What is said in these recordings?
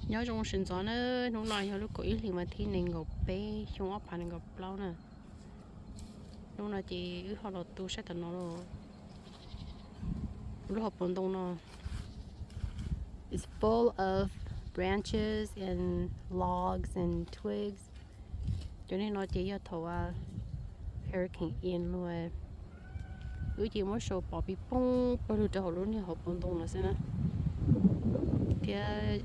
Nyob zoo sawv ntxov na, hnub no yog lub kaum ib hlis mas thib nees nkaum peb xyoo ob phav nees nkaum plaub na. Hnub no ces wb ho los tu saib tom no lawm. Lub hauv paus ntoo no, it's full of branches and logs and twigs. Cov niag no ces yog thaum Hurricane Ian los, wb ces muab sau pov pis poog pawg lug rau hauv lub niag hauv paus ntoo no xwb na. Thiab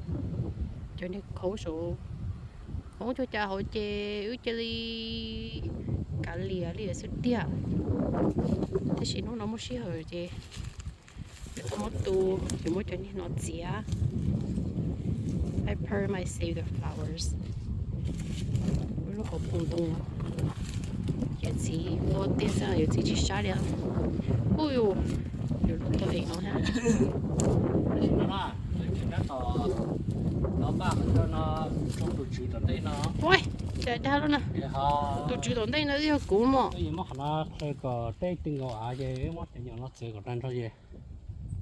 cov niag khauv saum hoob cua cas hauv ces wb cia li kav liam li xwb tiag. Tab sis hnub no muaj sij hawm ces yuav tau muab tu, yuav muab cov niag no txiav. I perm, I save the flowers. Lub hauv paus ntoo, yawm txiv ua tiag xwb, yawm txiv tsis saib li. Uj, yus lub tau ev no thiab. Ua, dag dag lub na. Tus tswv tom ntej no yog kuv mog. Muab qhov no qhia kom teb ti nkaus av ces muab cov nyom no txiav kom tag nrho ces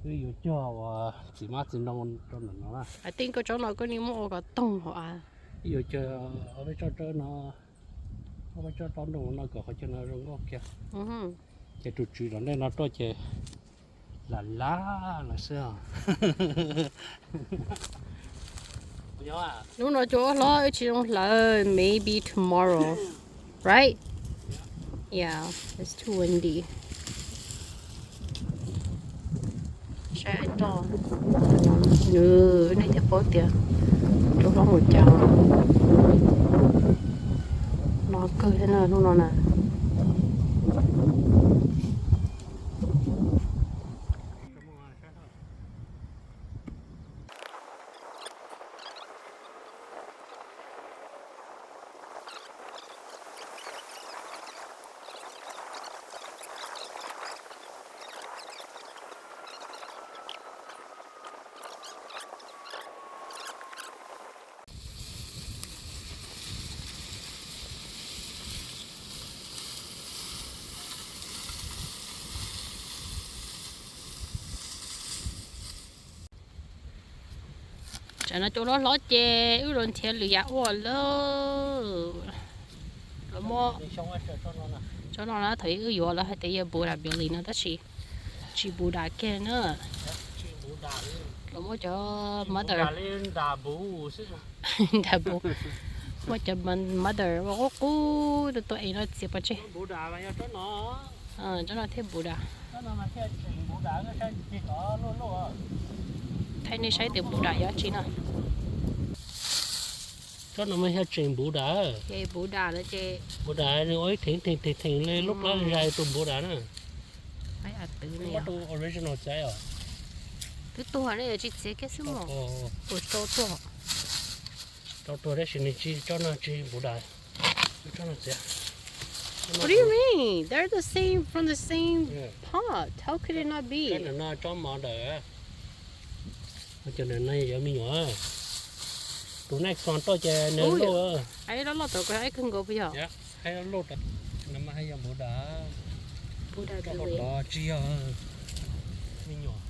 wb yuav cog ua txiv mab txiv ntoo rau ntawm no na. I think koj tsob no koj niam muab ua kom toog hauv av. Wb yuav cog ob peb tsob tsawb no, ob peb tsob tsob ntoo no kom qhov chaw no zoo nkauj kiag. Ces tus tswv tom ntej no tuaj ces lam lab lawm xwb os. Hnub no cua hlob wb tsis zoo hlawv, maybe tomorrow, right? Yeah, it's too windy. Saib roj, nws nej thiaj paub tias cua hlob mus cas. No kawg thiab na, hnub no na. Tsam no cua hlob hlob ces wb los nrhiav lwm yam ua lawm. Los muab tsob no na, thaum wb yuav lawv hais tias yog Buddha Billy no tab sis tsis Buddha kiag na. Los muab cov mother, nda bu, muab cov mother ua qub qub tuaj ev no txiav pov tseg. Tsob no thiab Buddha. Thaij nej saib tias Buddha yog tsi na. Tsob no mas yog tseem Buddha. Buddha no ces Buddha nws ua ib theem theem theem theem li lub plab zais tus Buddha na. Twb muab tus original txiav os. Twb tuag ne, tsis txiav kiag xwb mog. Ua rau tuag. Rau tuag tab sis nws tsis, tsob no tsis Buddha. Tsob no txiav. What do you mean? They're the same, from the same pot. How could it not be? Tsob no tsob mother. Cov ntawm no yog me nyuam. Tus next one tuaj ces nws loj. Loj loj tod ko ib kawg nkaus puas yog? Loj loj tod, no mas yog Buddha. Buddha tod tsis yog me nyuam.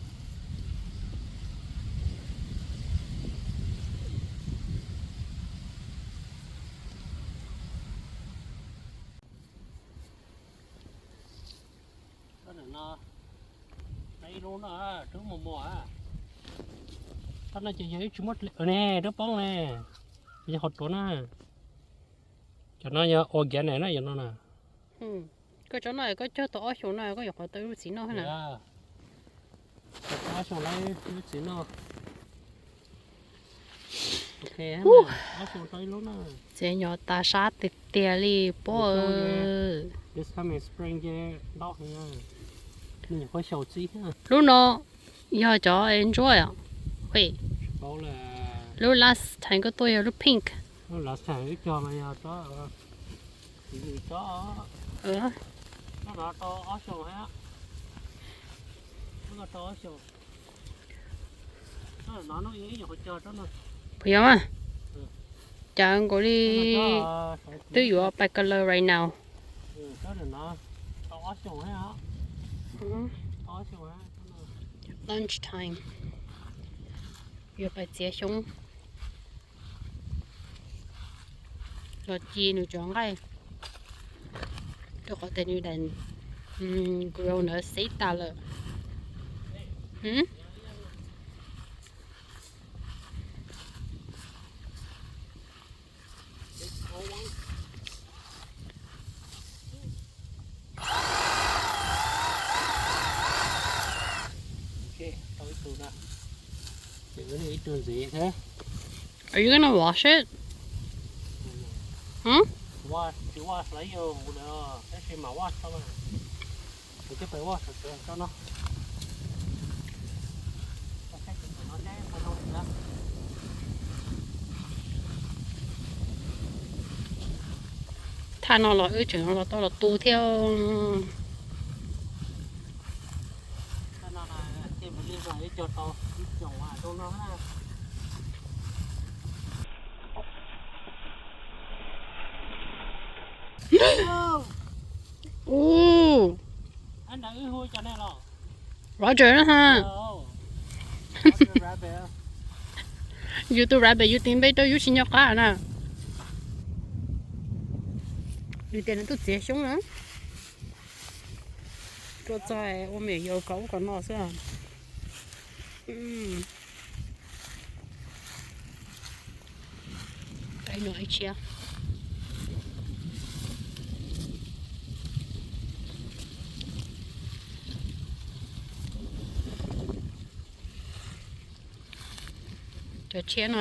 Tsob no, ib lub no, twb muag muag. Tsob no ces yog wb tsis muab dliv ne, twb poob ne, yog qhov tuav na. Cov no yog organic na, yog no na. Koj tsob no koj cog tau ob xyoos no koj yuav qhov tau ib lub txiv noj na. Ob xyoos lawv ib lub txiv noj. Txiav nyo tas sab tiag tiag li pob. Lub no yog cov enjoy os. Lub last time koj tuaj yog lub pink. Puas yog mas? Cas nkaus li twb yuav pais color right now. Lunch time. Yuav pais txiav xyoob. Ci nws cov nqaij rau qhov tias nws daim grow ntawd xeb tas lawm. Are you gonna wash it? Huh? Thaj no los wb tseem los tau los tu thiab. Ub, Roger na ha. Yus tus rabbit yus tis npe rau yus tsis nco qab na. Nws tias nws tuaj txiav xyoob na. Tuaj txog ua me nyuam yaus kom ub kom no xwb. Cov tshiab no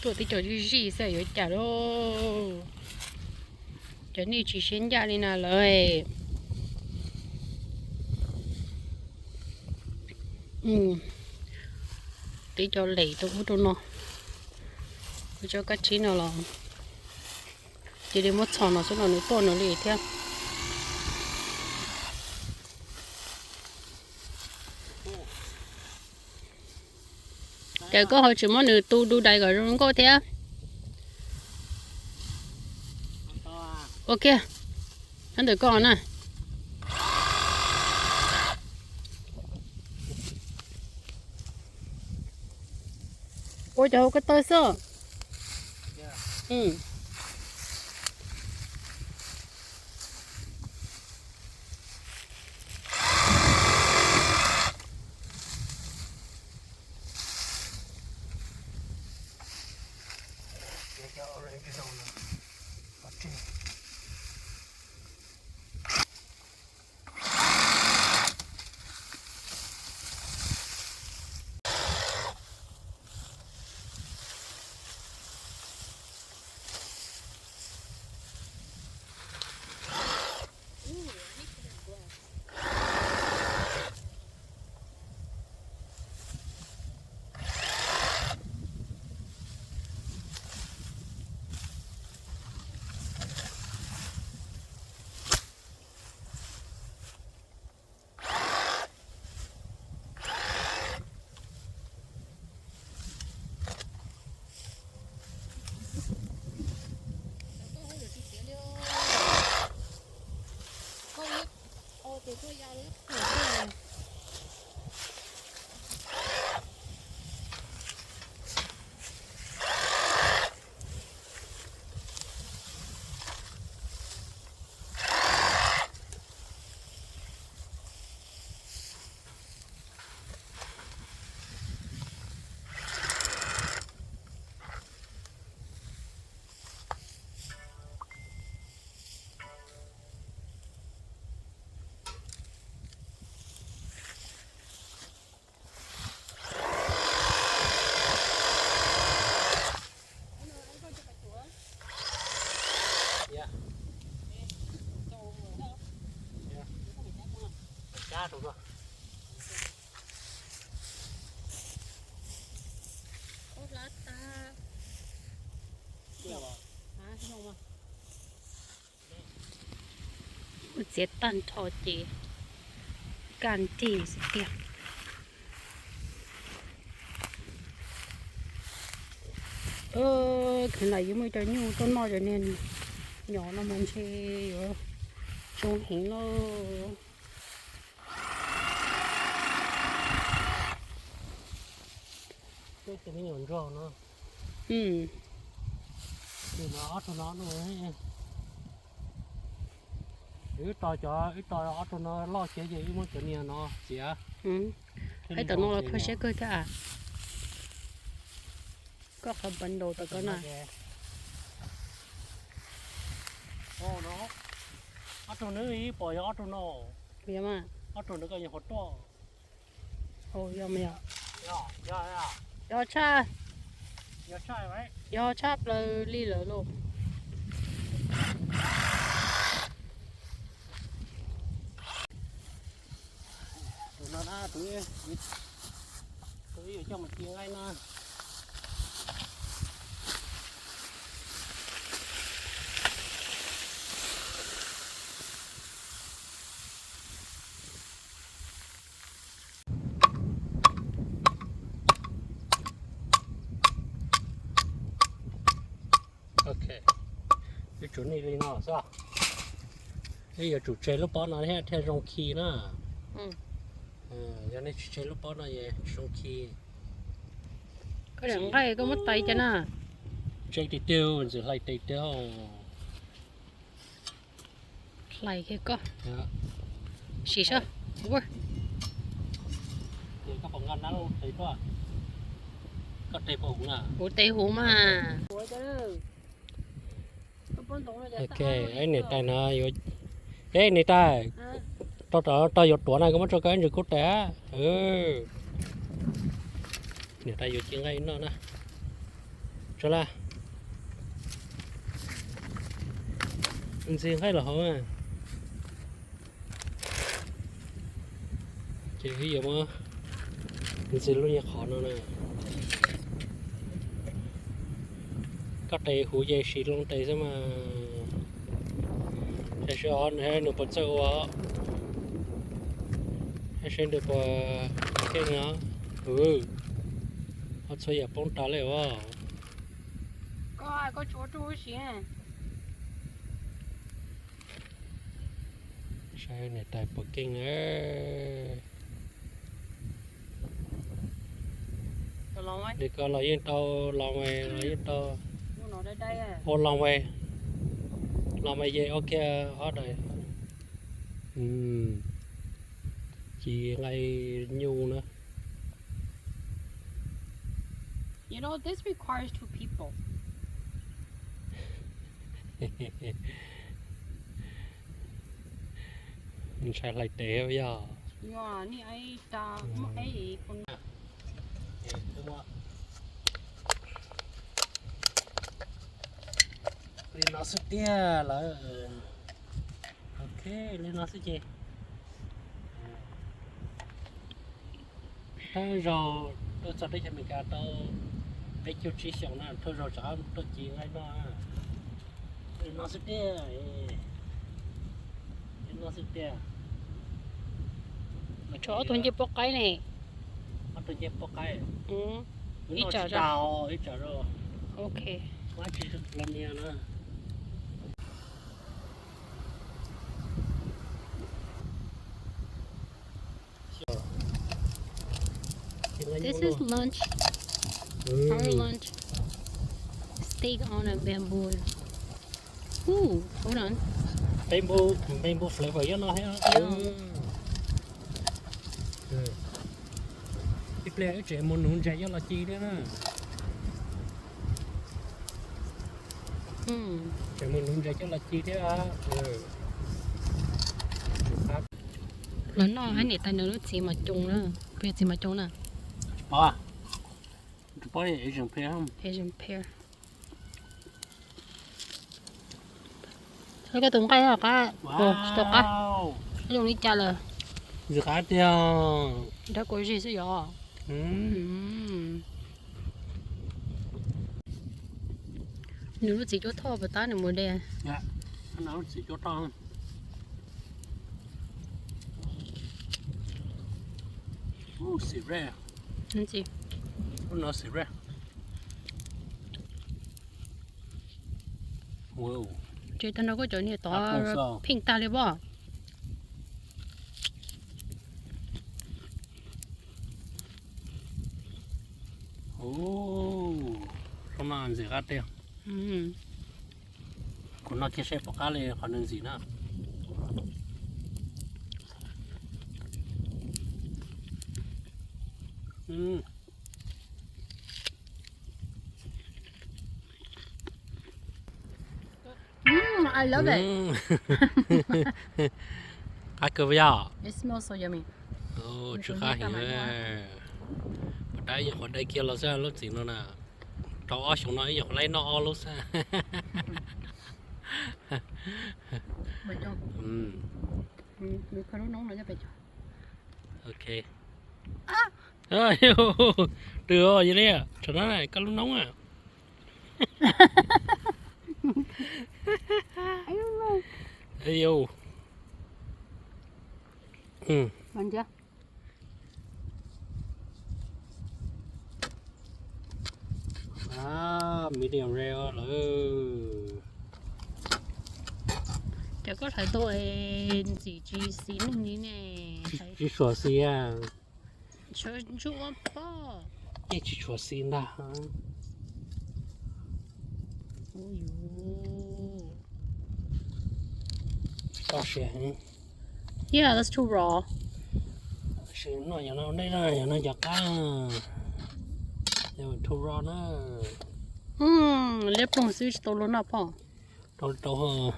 tuaj tib co zij zij xwb yuav cas lauj. Cov nej tsis siab ncaj li na lawv. Tib co lem rau ub rau no. Ua cov kab tsib no los cia li muab txhom no xwb los nws tuaj nws li thiab. Ces koj ho tsis muab nws tu du dais kom zoo nkauj thiab. Ua kiag, nyob ntawm koj na. Ua cov hauv ko taw xwb. Txiav tag nrho ces kaj nrig xwb tiag. Kheev lam yuav muaj cov nyuj tuaj noj cov niag nyom no mas ntshe yuav zoo heev lauj. Tus me nyuam ntsuag no. Ob tug no no, wb tos cov, wb tos ob tug no loj ces wb muab cov niag no txiav. Hais tam no los phaj siab kawg thiab a. Koj qhov bundle tom koj na. Ob tug nws ib pom yog ob tug no. Ob tug nws koj yog hov tuaj. Yog tshaj, yog tshaj plaws li lawm lauj. Tus no na, tus, tus yuav coj mus ci nqaij no. Ok, wb tsum nej li no xwb. Wb yuav tsum tseg lub pob no thiaj, thiaj zoo khi na. Yog nej tsis tseg lub pob no es tsis zoo khi. Koj daim nqaij koj muab tais cas na. Tseg tiag tiag, ntxim hlais tiag tiag. Hlais kiag koj. Sim saib. Koj tes huv mas. Ok, niam tais no yuav, niam tais, rau, rau yuav tuav na, koj muab tso koj ib ntsis kub tes. Niam tais yuav ci nqaij noj na. Tso laj. Ntxig nqaij los hauv. Ces wb yuav muab ntxig lub nyuag qhov no na. Koj tes huv ces sim loo tes xwb mas. Saib seb nws puas txawj ua, saib seb nws puas keej no. Ua txhua yam poob tas li as. Saib niam tais puas keej na. Li ko los yeej tau, los mas los yeej tau. Ua los mas, los mas yeej ua kiag ob daim. Ci nqaij nyuj na. You know, this requires two people. Ntshai hlais tes yog. Li no xwb tiag lawm. Ok, li no xwb ces. Thawj zaug tuaj txog teb chaws Amelikas tau peb caug tsib xyoos na, thawj zaug rov qab tuaj ci nqaij noj. Li no xwb tiag, li no xwb tiag. Tshuav ob tug ncej poj qaib ne. Ob tug ncej poj qaib. Ib tsam, ib tsam. Ok. This is lunch. Our lunch. Steak on a bamboo. Ooh, hold on. Bamboo, bamboo flavor yog no thiab. Ib pliag wb tseem mus nuv ntses coj los ci thiab na. Tseem mus nuv ntses coj los ci thiab. Los noj hab niam tais nws lub txiv mos coos na. Puas yog txiv mos coos na? Asian pear. Koj tus nqaij qab, tsis tau qab, zoo li cas lawm? Ntxim qab tiag. Nrog kuv zig xwb yog. Nws lub txiv cuab thoj puas tab nws mus de. Lub txiv cuab thoj. Lub no xim re. Ces tag nrho koj cov niag tod pheej tag li pob. Zoo no ntxim qab tiag. No kiag seb puas qab li qhov neeg ntxim na. Mm, I love it. Qab kawg yog. It smells so yummy. Tsw qab heev. Puas dab ib nyuag qhuav dai kiag los xwb lub txiv no na. Rau ob xyoos no ib nyuag qhuav laib noj ob lub xwb. Ok. Twb yog li, thaum no koj lub noob a. Medium rare lawm. Cov koj hlais tau ntxim tsis xis neeg li ne. Tsis tshua xis a. Tsuas ntsuab pob. Yeej tsis tshua xis ntag. Toj siab heev. Yeah, that's too raw. Sim noj yog no, nej noj yog no cov qab. Too raw na. Liab ploog xwb tsis tau luag noj pob. Rau rau.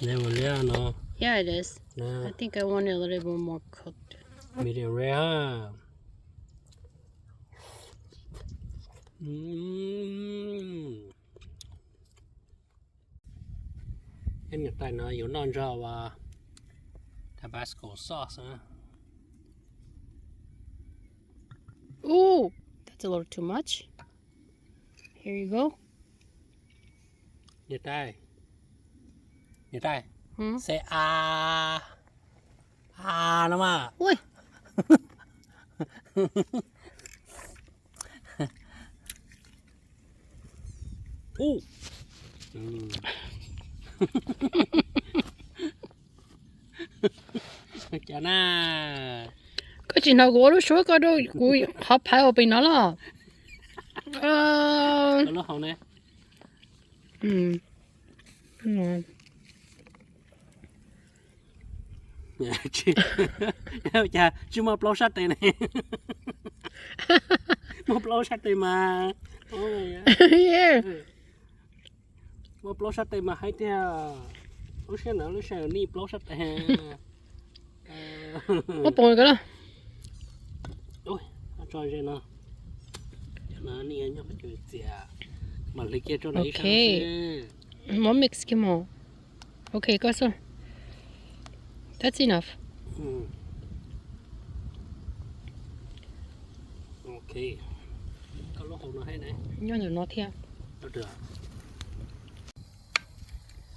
Liab no. Yeah, it is. I think I want it a little bit more cooked. Medium rare. Ib niam tais no yuav noj nrog Tabasco sauce. Ooh, that's a little too much. Here you go. Niam tais, niam tais, say a, a no mas. Ui. Cas na? Koj tsis hnov kuv ua lub suab koj rau kuv qhov phaiv ua pem no los? Lub hauv ne. Cas tsis muaj plaub sab tes ne? Muaj plaub sab tes mas. Muaj plaub sab tes mas haib tiag. Lub siab ntawd lub sab nij plaub sab tes. Muab pov ko los. Tso ze no. Cov no nij nyob qhov cus txias. Mam hle kiag rau no ib sab xwb. Muab mix kiag mog. Ok, koj xwb. That's enough. Ok. Koj lub hauv no thiab ne. Nyob ntawm no thiab.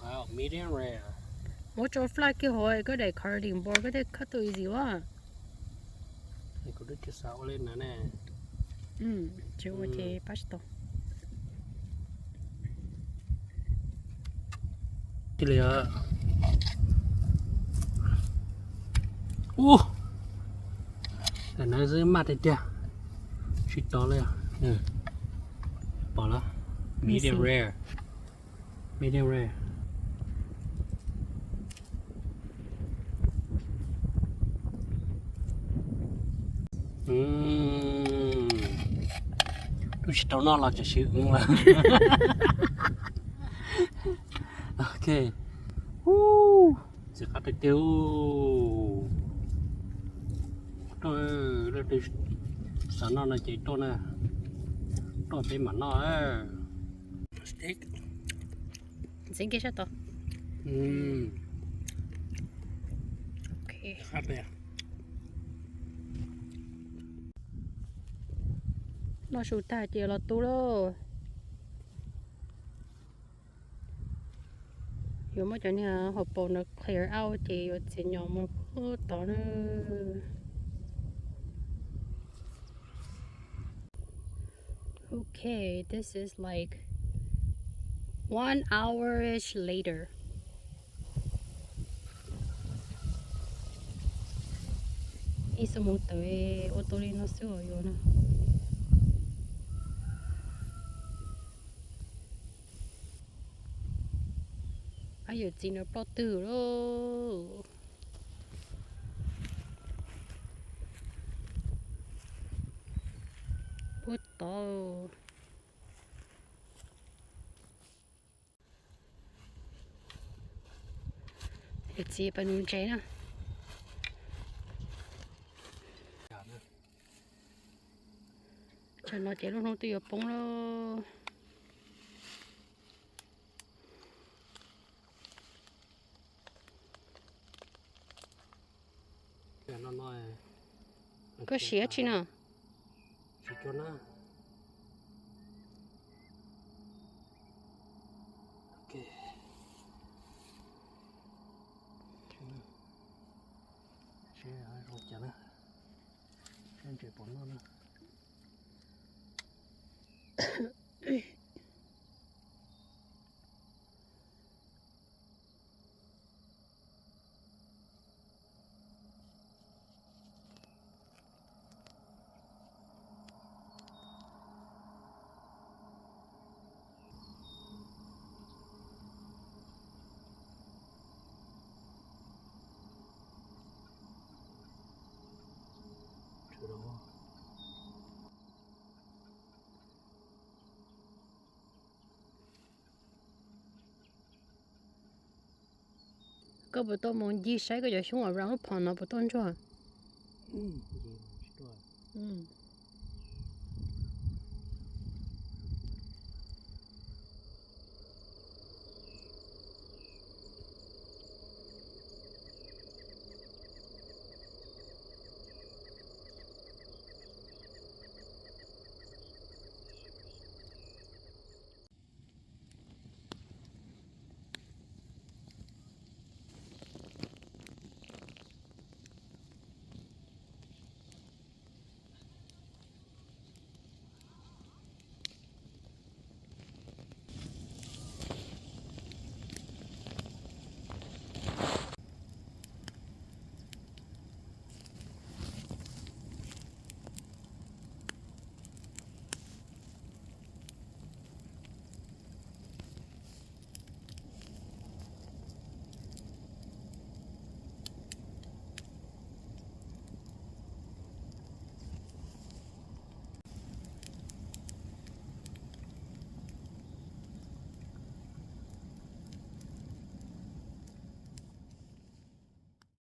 Wow, medium rare. Muab tso flat kiag hauv koj daim cutting board koj thiaj cut tau easy ua. Kuv twb tsis xav ua li na ne. Tsis ua ces pab tsis tau. Ua, tam no xwb maj tiag tiag. Tsis tau li. Pom los? Medium rare. Medium rare. Twb tsis tau noj los tseem siv. Ok. Txiv qab tiag tiag. Tuaj, leej twg xav noj no ces tuaj na, tuaj peb mam noj. Ntxiv kiag sab tod. Noj su tag ces los tu lauj. Yuav muab cov niag hauv paus no clear out ces yuav txiav nyom mus pub tod na. Okay, this is like one hour-ish later. Ib xuab moos tawm ua tau li no xwb os yuav na. Ab, yawm txiv no ploj twg lauj. Puag tod. Yawm txiv pas nuv ntses na. Tsam no ces lub hnub twb yuav poob lauj. Koj siv dab tsi no? Koj puas tau mus ncig saib koj cov xyoob uas lub phom no puas tuaj ntsuag?